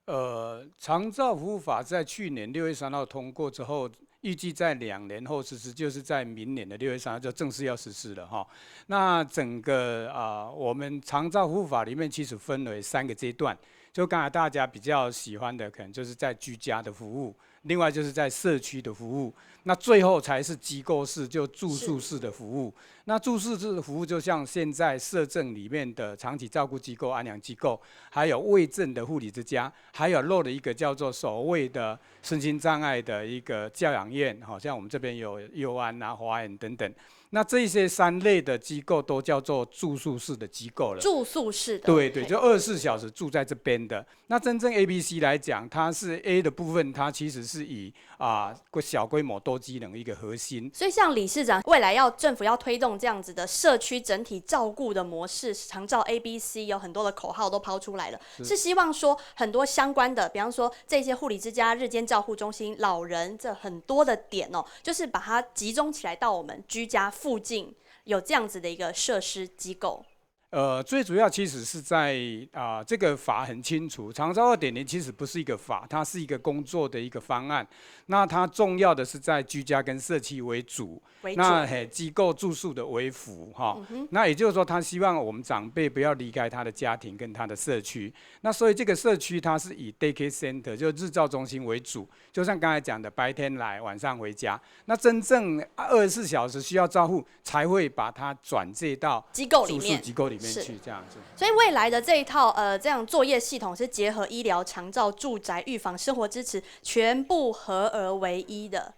呃，長照服務法在去年六月三號通過之後，預計在兩年後實施，就是在明年的六月三號就正式要實施了哈。那整個啊、我們長照服務法裡面其實分為三個階段，就剛才大家比較喜歡的，可能就是在居家的服務，另外就是在社區的服務，那最後才是機構式，就住宿式的服務。那住宿式的服務就像現在社政裡面的長期照顧機構、安養機構，還有衛政的護理之家，還有漏了一個叫做所謂的身心障礙的一個教養院，好像我們這邊有右安啊、華園等等。那这些三类的机构都叫做住宿式的机构了。住宿式的，对对，嘿就二十四小时住在这边的。那真正 A B C 来讲，它是 A 的部分，它其实是以啊、小规模多机能一个核心。所以，像理事长未来要政府要推动这样子的社区整体照顾的模式，长照 A B C 有很多的口号都抛出来了，是希望说很多相关的，比方说这些护理之家、日间照护中心、老人这很多的点哦，就是把它集中起来到我们居家附近有这样子的一个设施机构。呃，最主要其实是在啊、这个法很清楚，长照二点零其实不是一个法，它是一个工作的一个方案。那它重要的是在居家跟社区为主，为主。那嘿机构住宿的为辅哈。那也就是说，他希望我们长辈不要离开他的家庭跟他的社区。那所以这个社区它是以 daycare center，就是日照中心为主，就像刚才讲的，白天来，晚上回家。那真正二十四小时需要照护，才会把它转介到机构里面住宿机构里面是去这样子。所以未来的这一套呃这样作业系统是结合医疗、长照、住宅、预防、生活支持，全部合而为一的。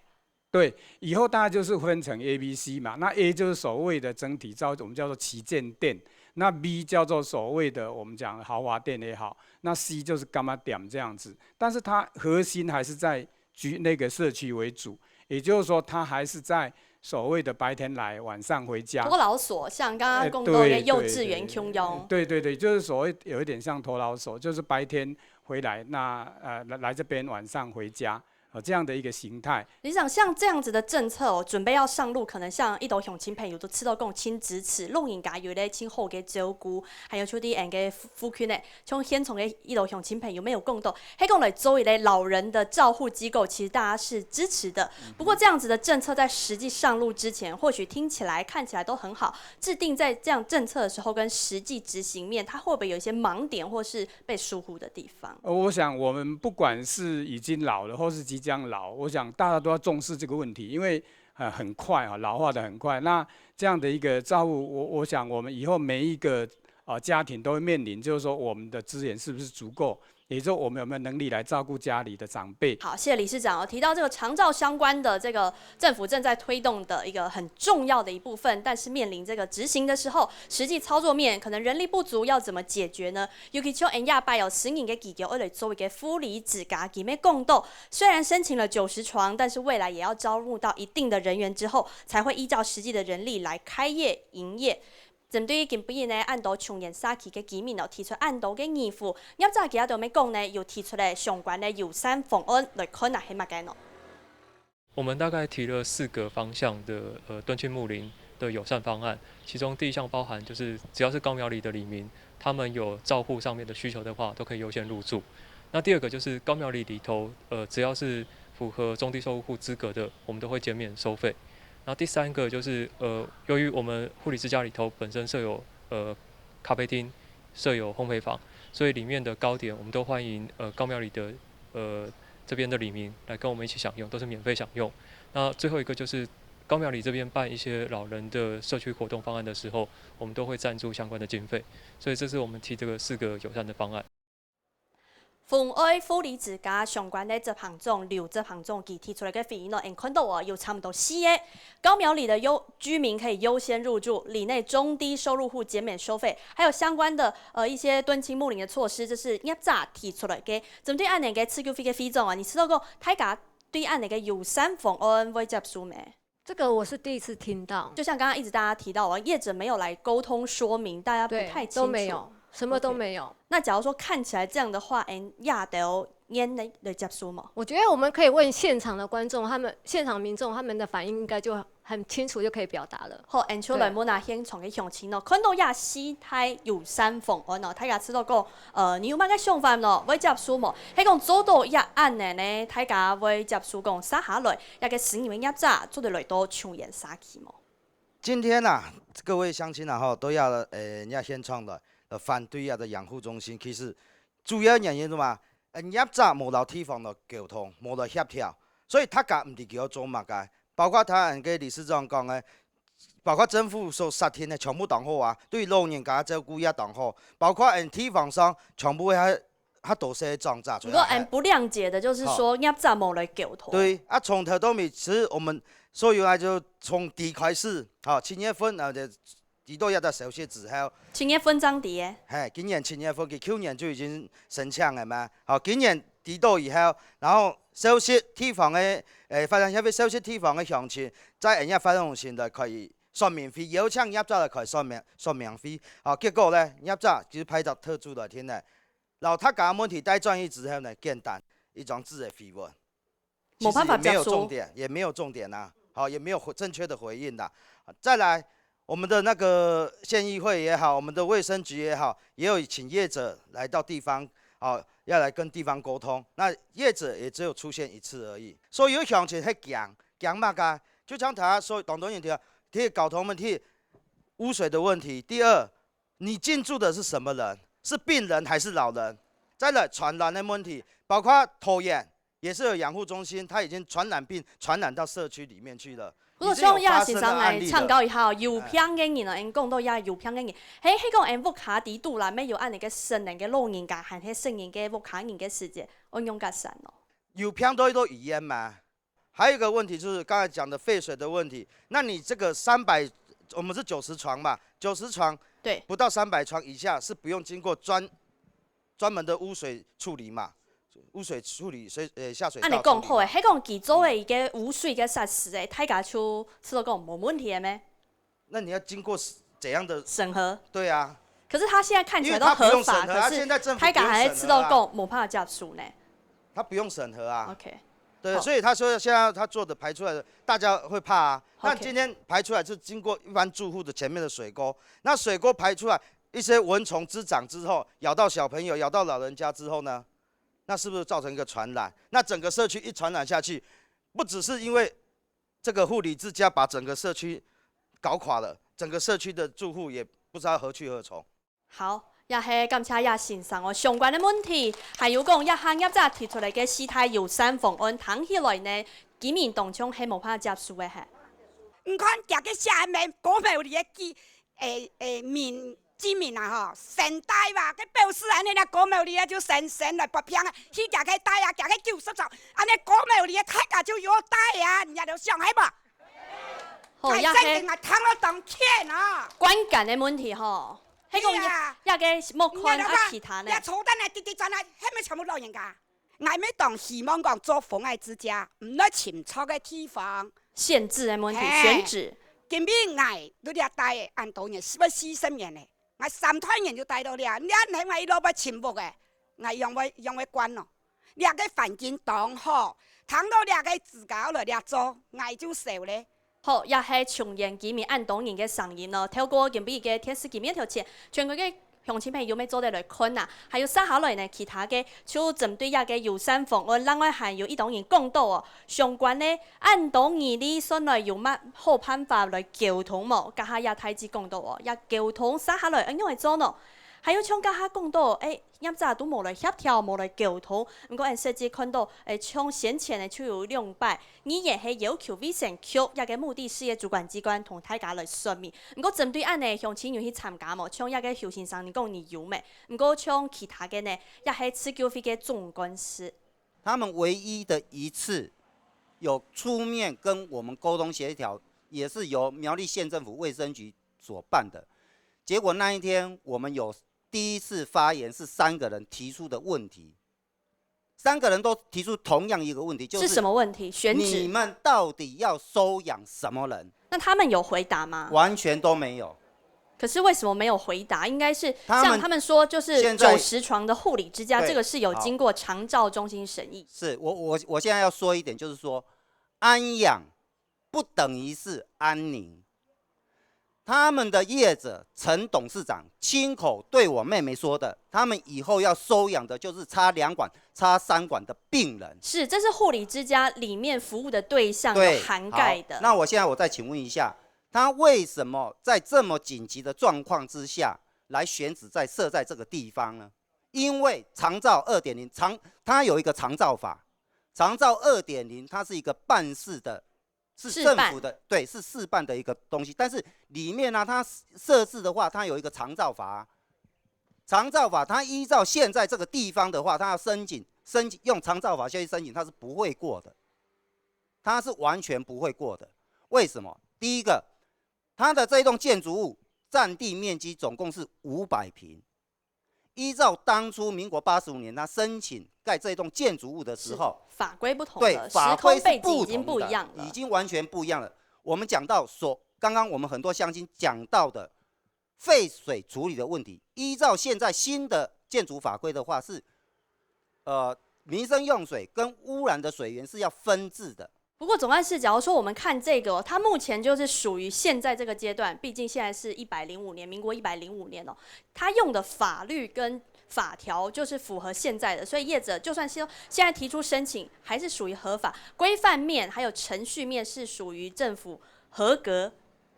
对，以后大家就是分成 A、B、C 嘛。那 A 就是所谓的整体照，我们叫做旗舰店。那 B 叫做所谓的我们讲豪华店也好，那 C 就是干妈店这样子。但是它核心还是在居那个社区为主，也就是说，它还是在所谓的白天来，晚上回家。托老所，像刚刚哎讲到的对幼稚园、共用，对对对，就是所谓有一点像托老所，就是白天回来，那呃来来这边，晚上回家，呃这样的一个形态。理事长，像这样子的政策哦，准备要上路，可能像一兜乡亲朋友都知道讲亲支持，老人家有咧亲好个照顾，还有就啲人个附近呢，像现场个一兜乡亲朋友没有讲到，还讲来做一个老人的照护机构，其实大家是支持的。不过这样子的政策在实际上路之前，或许听起来看起来都很好，制定在这样政策的时候，跟实际执行面，它会不会有一些盲点或是被疏忽的地方？呃，我想我们不管是已经老了，或是即将老，我想大家都要重视这个问题，因为呃很快啊，老化的很快。那这样的一个照顾，我我想我们以后每一个呃家庭都会面临，就是说我们的资源是不是足够，也就是说我们有没有能力来照顾家里的长辈。好，谢谢理事长哦。提到这个长照相关的这个政府正在推动的一个很重要的一部分，但是面临这个执行的时候，实际操作面可能人力不足，要怎么解决呢？尤其像恩亚拜有十年的几个二类作为一个护理之家，里面共斗，虽然申请了九十床，但是未来也要招募到一定的人员之后，才会依照实际的人力来开业营业。针对今晡日呢，恁多松原社區个居民哦，提出恁多个疑問，業者佢兜有咩講呢？又提出了相關的友善方案來看啊，係麼个呢？我们大概提了四个方向的呃敦亲睦邻的友善方案，其中第一项包含就是只要是高苗里的里民，他们有照护上面的需求的话，都可以优先入住。那第二个就是高苗里里头，呃，只要是符合中低收入户资格的，我们都会减免收费。那第三个就是呃，由于我们护理之家里头本身设有呃咖啡厅，设有烘焙房，所以里面的糕点我们都欢迎呃高苗里的呃这边的里民来跟我们一起享用，都是免费享用。那最后一个就是高苗里这边办一些老人的社区活动方案的时候，我们都会赞助相关的经费，所以这是我们提这个四个友善的方案。防愛護理之家相關的執行長劉執行長佢提出來个回應咯，𠊎看到哦，有差不多四个高苗里的優居民可以優先入住，里內中低收入戶減免收費，還有相關的呃一些敦親睦鄰的措施，這是業者提出來个。針對恁樣个自救費个費用啊，你知道講大家對恁樣个友善方案會接受無？這個我是第一次聽到。就像剛剛一直大家提到哦，業者沒有來溝通說明，大家不太清楚。都沒有，什麼都沒有。那假如說看起來這樣的話，哎，亞德煙呢來接受嗎？我覺得我們可以問現場的觀眾，他們現場民眾他們的反應應該就很清楚，就可以表達了。好，𠊎就來問下現場个鄉親哦，看到這四大友善方案哦，大家知道講，呃，你有麼个想法呢？會接受無？係講做到這恁樣呢，大家會接受講，接下來這个新的業者做得來到松原社區無？今天啊，各位鄉親啊，吼，都要呃，人家現場的呃反對啊的養護中心，其實主要原因是嘛，呃，業者無摎地方的溝通，無來協調，所以大家毋知佢要做麼个。包括頭先个理事長講个，包括政府所設定的全部當好啊，對老人家照顧也當好，包括嗯地方上全部也較多細个莊者出來。毋過，恁不諒解的就是說，業者無來溝通。對，啊，從頭到尾，其實我們所有來就從底開始，吼，七月份，啊，就知道這個消息之後，七月份正知个。嘿，今年七月份，佢舊年就已經申請了嘛。好，今年知道以後，然後消息地方的，誒，發展協會消息地方的鄉親，在人家發展中心的可以說明會，邀請業者來開說明，說明會。好，結果呢，業者其實派隻特助來聽呢，摎大家問題帶轉去之後呢，簡單一張紙的回文。 無辦法接受。其實也沒有重點，也沒有重點啊，好，也沒有回，正確的回應啦。再來，我們的那個縣議會也好，我們的衛生局也好，也有請業者來到地方，好，要來跟地方溝通。那業者也只有出現一次而已。所以有鄉親會驚，驚麼个？就像頭先說，當多人提到，第一，交通問題，污水的問題。第二，你進駐的是什麼人？是病人還是老人？再來，傳染的問題，包括桃園， 也是有養護中心，它已經傳染病傳染到社區裡面去了。不過，像葉先生來請教一下哦，已經有發生了案例了。有病个人哦，恁講到這有病个人，係，係講恁屋下底肚啦，乜有恁呢个成人个老人家，還係成人个屋下人个時節，愛仰結煞哦？有病都去到醫院嘛。還有一個問題就是剛才講的廢水的問題，那你這個三百，我們是九十床嘛，九十床，對。不到三百床以下是不用經過專 專門的污水處理嘛，污水處理水，呃，下水道處理嘛。恁呢講好誒，係講佢做个一個污水个設施誒，大家就知道講無問題个咩？那你要經過怎樣的？審核。對啊。可是他現在看起來都合法，因為他不用審核啊，可是現在政府不用審核啊。大家還是知道講無辦法接受呢。他不用審核啊。OK。對，好。所以他說現在他做的排出來的，大家會怕啊。那 OK。今天排出來是經過一般住戶的前面的水溝，那水溝排出來， 一些蚊蟲滋長之後，咬到小朋友，咬到老人家之後呢，那是不是造成一個傳染？那整個社區一傳染下去，不只是因為這個護理之家把整個社區搞垮了，整個社區的住戶也不知道何去何從。好，也係感謝葉先生哦。相關个問題，還有講這下業者提出來个四大友善方案，聽起來呢，居民當中係無辦法接受个係。你看，這個下面高毛利个居，誒，誒，民 居民啊吼，生大哇，該表示恁呢啦，高毛利啊就生生來發病啊，去行个大啊，行个九十歲，恁呢高毛利啊，大家就有大啊，你也都想係無？好，該正經啊，也係聽了當譴啊。觀感个問題吼，係講也，對啊。也个莫看啊，你也都看，其他呢？也坐等來滴滴轉來，係毋係全部老人家？ 𠊎乜當希望講做防癌之家，毋愛尋錯个地方。限制个問題，嘿。選址。今晡𠊎在這戴恁多年，係毋係四十年咧？𠊎三代人就戴到這，你恁係𠊎一路愛尋屋个，𠊎仰會，仰會慣咯？這个環境當好，聽到這个自家來這做，𠊎就愁咧。 好，也係松原居民恁多人个聲音咯。透過今晡日个電視機面頭前，全國个鄉親朋友乜做得來看啊。還有接下來呢，其他个就針對這个友善方案，另外還有一當人講到哦，相關个恁多人哩，算來有麼好辦法來溝通無？這下也大致講到哦，這溝通接下來愛仰般做呢？還有像這下講到，誒， 業者都無來協調，無來溝通。毋過，𠊎實際看到，誒，像先前呢，就有兩擺，議員係要求衛生局這个目的事業主管機關同大家來說明。毋過，針對恁呢，鄉親有去參加無？像這个邱先生，你講你有無？毋過，像其他个呢，也係自救會个總幹事。他們唯一的一次有出面跟我們溝通協調，也是由苗栗縣政府衛生局所辦的。結果那一天，我們有 第一次發言是三個人提出的問題，三個人都提出同樣一個問題，就是是什麼問題？選址。你們到底要收養什麼人？那他們有回答嗎？完全都沒有。可是為什麼沒有回答？應該是他們像他們說，就是現在九十床的護理之家，對，這個是有經過長照中心審議。好。是，我，我，我現在要說一點，就是說，安養不等於是安寧。他們的業者陳董事長親口對我妹妹說的，他們以後要收養的就是插兩管、插三管的病人。是，這是護理之家裡面服務的對象有涵蓋的。對，好，那我現在我再請問一下，他為什麼在這麼緊急的狀況之下來選址在設在這個地方呢？因為長照二點零，長，它有一個長照法，長照二點零它是一個辦事的 是政府的，試辦。對，是試辦的一個東西。但是裡面呢，它設置的話，它有一個長照法啊。长照法，它依照现在这个地方的话，它要申请申请用长照法下去申请，它是不会过的，它是完全不会过的。为什么？第一个，它的这一栋建筑物占地面积总共是五百平，依照当初民国八十五年他申请盖这一栋建筑物的时候，法规不同了，对，法规是时空背景已经不同的，不一样了，已经完全不一样了。我们讲到所刚刚我们很多乡亲讲到的废水处理的问题，依照现在新的建筑法规的话是，呃，民生用水跟污染的水源是要分置的。不过总干事，假如说我们看这个，它目前就是属于现在这个阶段，毕竟现在是一百零五年，民国一百零五年哦，它用的法律跟法条就是符合现在的，所以业者就算是现在提出申请，还是属于合法，规范面还有程序面是属于政府合格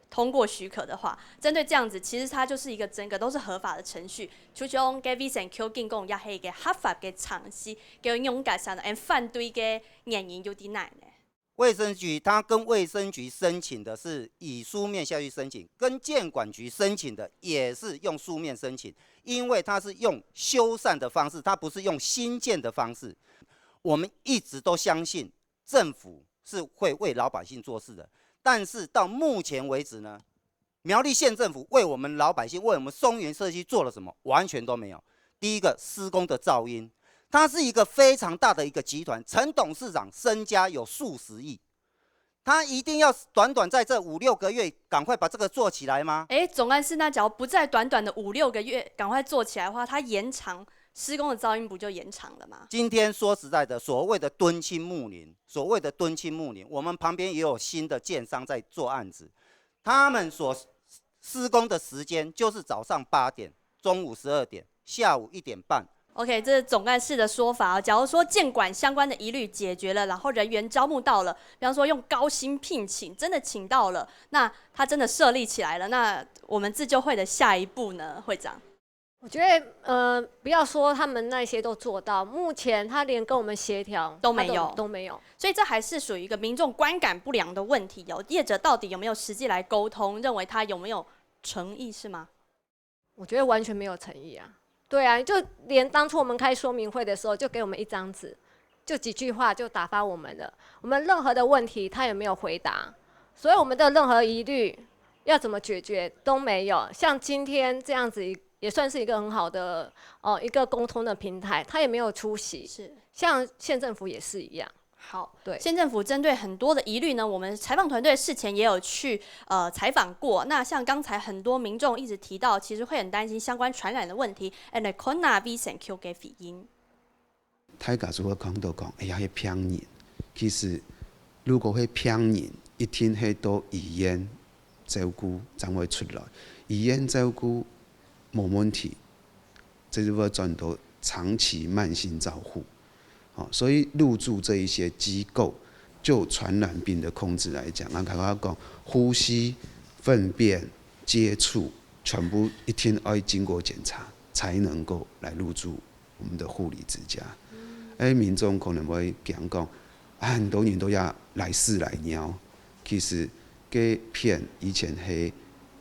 通过许可的话，针对这样子，其实它就是一个整个都是合法的程序。就像个卫生局经过也是一个合法的程序，个用家上，反对个原因有点难呢。卫生局它跟卫生局申请的是以书面下去申请，跟建管局申请的也是用书面申请，因为它是用修缮的方式，它不是用新建的方式。我们一直都相信政府是会为老百姓做事的，但是到目前为止呢，苗栗县政府为我们老百姓、为我们松原社区做了什么？完全都没有。第一个，施工的噪音，它是一个非常大的一个集团，陈董事长身家有数十亿，他一定要短短在这五六个月赶快把这个做起来吗？哎，总干事，那假如不在短短的五六个月赶快做起来的话，它延长施工的噪音不就延长了吗？今天说实在的，所谓的敦亲睦邻，所谓的敦亲睦邻，我们旁边也有新的建商在做案子，他们所施工的时间就是早上八点、中午十二点、下午一点半。 OK，这是总干事的说法哦。假如说建管相关的疑虑解决了，然后人员招募到了，比方说用高薪聘请，真的请到了，那他真的设立起来了，那我们自救会的下一步呢，会长？我觉得呃，不要说他们那些都做到，目前他连跟我们协调都没有他都没有。所以这还是属于一个民众观感不良的问题哦。业者到底有没有实际来沟通，认为他有没有诚意是吗？我觉得完全没有诚意啊。对啊，就连当初我们开说明会的时候，就给我们一张纸，就几句话就打发我们了。我们任何的问题他也没有回答，所以我们的任何疑虑要怎么解决都没有。像今天这样子也算是一个很好的呃一个沟通的平台，他也没有出席。是。像县政府也是一样。好，对县政府针对很多的疑虑呢，我们采访团队事前也有去呃采访过。那像刚才很多民众一直提到，其实会很担心相关传染的问题。And 可能衛生局个回应，大家就會講到講，哎呀，係病人。其實如果係病人，一定係到醫院照顧正會出來。醫院照顧無問題，這就會轉到長期慢性照顧。哦，所以入住這一些機構，就傳染病的控制來講，啊，剛剛講呼吸、糞便、接觸，全部一定要經過檢查，才能夠來入住我們的護理之家。哎，民眾可能會講講，啊，很多人都要來屎來尿，其實該片以前係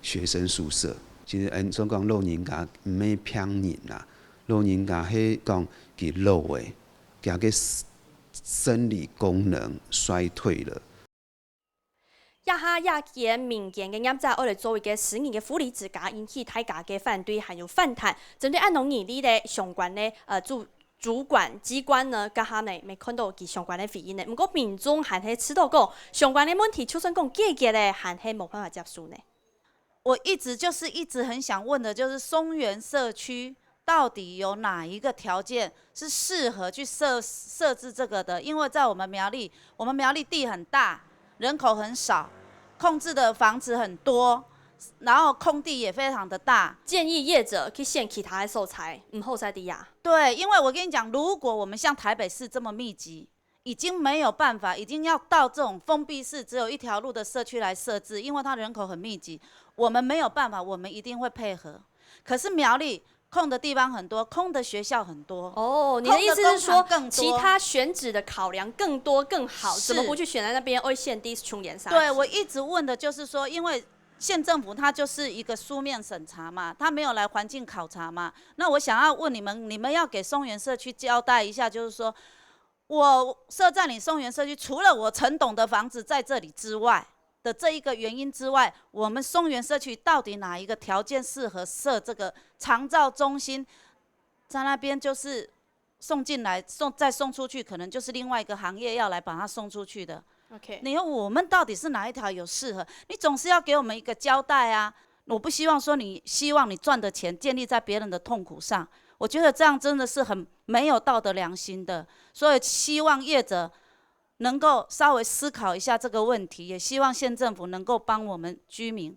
學生宿舍，其實，嗯，所講老人家毋係病人啦，老人家係講佢老誒，佢个生理功能衰退了。 這下這間民間个業者愛來做一個私人个護理之家，引起大家个反對還有反彈。針對恁樣議題咧，相關个呃主主管機關呢，這下呢，也看到佢相關个回應呢。毋過民眾還係知道講，相關个問題就算講解決咧，還係無辦法接受呢。我一直就是一直很想問的，就是松原社區到底有哪一個條件是適合去設設置這個的？因為在我們苗栗，我們苗栗地很大，人口很少，空置的房子很多，然後空地也非常的大。建議業者去選其他个所在，毋好再在這。對，因為我跟你講，如果我們像台北市這麼密集，已經沒有辦法，已經要到這種封閉式只有一條路的社區來設置，因為它人口很密集，我們沒有辦法，我們一定會配合。可是苗栗空的地方很多，空的學校很多。哦，你的意思是說空的工廠更，多其他選址的考量更多更好，是怎麼不去選在那邊？愛選在松原社區。對，我一直問的就是說，因為县政府它就是一个书面审查嘛，它没有来环境考察嘛。那我想要问你们，你们要给松原社区交代一下，就是说，我设在你松原社区，除了我陈董的房子在这里之外的这一个原因之外，我们松原社区到底哪一个条件适合设这个长照中心？在那边就是送进来，送，再送出去，可能就是另外一个行业要来把它送出去的。 OK，你说我们到底是哪一条有适合？你总是要给我们一个交代啊！我不希望说你希望你赚的钱建立在别人的痛苦上，我觉得这样真的是很没有道德良心的。所以希望业者能够稍微思考一下这个问题，也希望县政府能够帮我们居民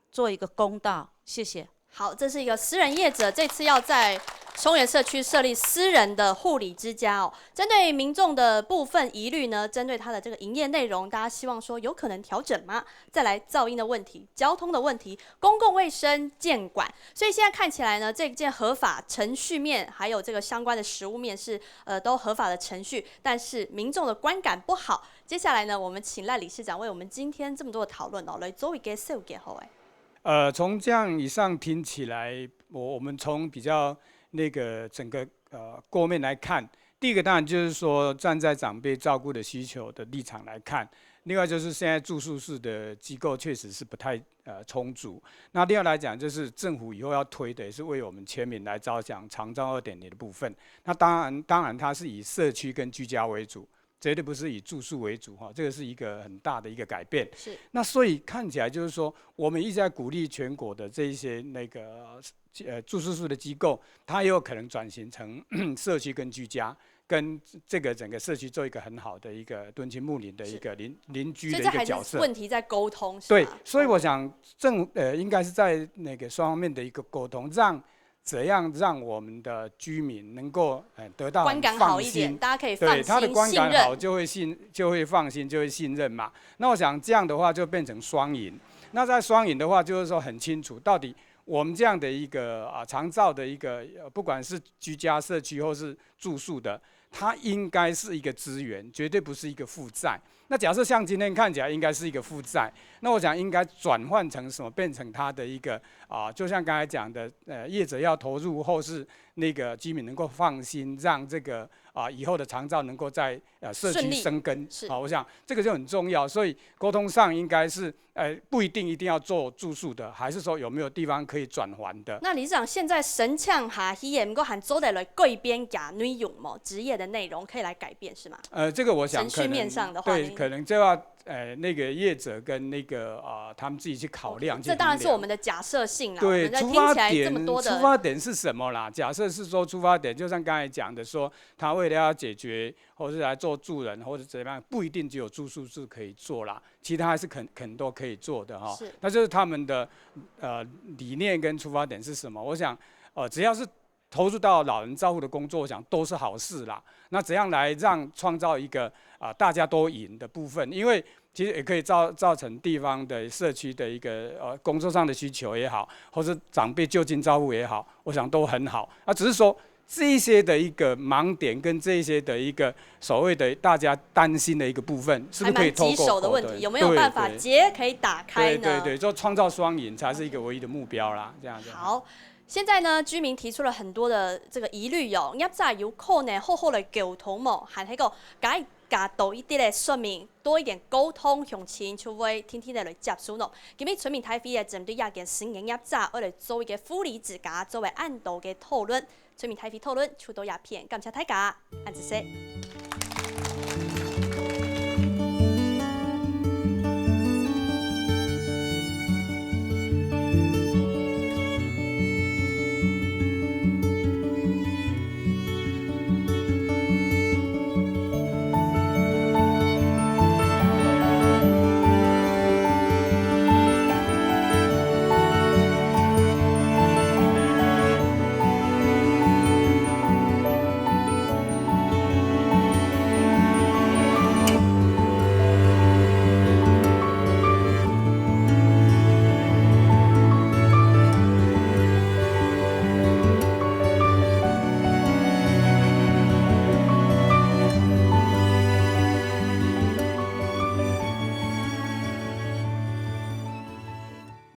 做一个公道。谢谢。好，这是一个私人业者这次要在松原社区设立私人的护理之家哦。针对民众的部分疑虑呢，针对它的这个营业内容，大家希望说有可能调整吗？再来噪音的问题、交通的问题、公共卫生建管，所以现在看起来呢，这件合法程序面还有这个相关的实务面是呃都合法的程序，但是民众的观感不好。接下来呢，我们请赖理事长为我们今天这么多的讨论哦，来做一个小结好哎。呃，从这样以上听起来，我我们从比较那个整个呃构面来看，第一个当然就是说站在长辈照顾的需求的立场来看，另外就是现在住宿式的机构确实是不太呃充足。那另外来讲，就是政府以后要推的也是为我们全民来着想，长照二点零的部分。那当然，当然它是以社区跟居家为主。绝对不是以住宿为主哈，这个是一个很大的一个改变。是，那所以看起来就是说，我们一直在鼓励全国的这一些那个呃住宿式的机构，它也有可能转型成社区跟居家，跟这个整个社区做一个很好的一个敦亲睦邻的一个邻邻居的一所以这还是个角色。问题在沟通，是对吧，所以我想政呃应该是在那个双方面的一个沟通，让怎样让我们的居民能够呃得到观感好一点，放心大家可以放对他的心观感好，信任。就会信就会放心，就会信任嘛。那我想这样的话就变成双赢。那在双赢的话，就是说很清楚，到底我们这样的一个啊长照的一个，呃不管是居家社区或是住宿的，它应该是一个资源，绝对不是一个负债。那假设像今天看起来应该是一个负债，那我想应该转换成什么？变成它的一个啊，就像刚才讲的，呃，业者要投入，或是那个居民能够放心，让这个啊以后的长照能够在呃社区顺利生根。是好，我想这个就很重要。所以沟通上应该是呃不一定一定要做住宿的，还是说有没有地方可以转圜的？那理事长，现在申请下去，毋过还做得来改变个内容无？职业的内容可以来改变是吗？呃，这个我想程序可能面上的话对，你可能就要呃那个业者跟那个啊、呃他们自己去考量。这当然是我们的假设性啦。我对，们在听出发起来这么点多的出发点是什么啦？假设是说出发点，就像刚才讲的说，他为了要解决，或是来做助人，或者怎么样，不一定只有住宿是可以做啦，其他还是很很多可以做的哈。是那就是他们的呃理念跟出发点是什么？我想呃只要是投入到老人照护的工作，我想都是好事啦。那怎样来让创造一个啊、大家都赢的部分？因为其实也可以造造成地方的社区的一个呃工作上的需求也好，或是长辈就近照护也好，我想都很好。那只是说这一些的一个盲点跟这一些的一个所谓的大家担心的一个部分，是不是可以透过还蛮棘手的问题，口头有没有办法对对结可以打开呢？对对对，就创造双赢才是一个唯一的目标啦，这样子。好，现在呢，居民提出了很多的这个疑虑哦，业者有可能好好来沟通無？還係講加加多一點的說明，多一點溝通，鄉親就會定定來接受咯。今日村民大會也針對這件事情，業者愛來做一個護理之家，做為恁多个討論。村民大會討論就到這片，感謝大家，恁仔細。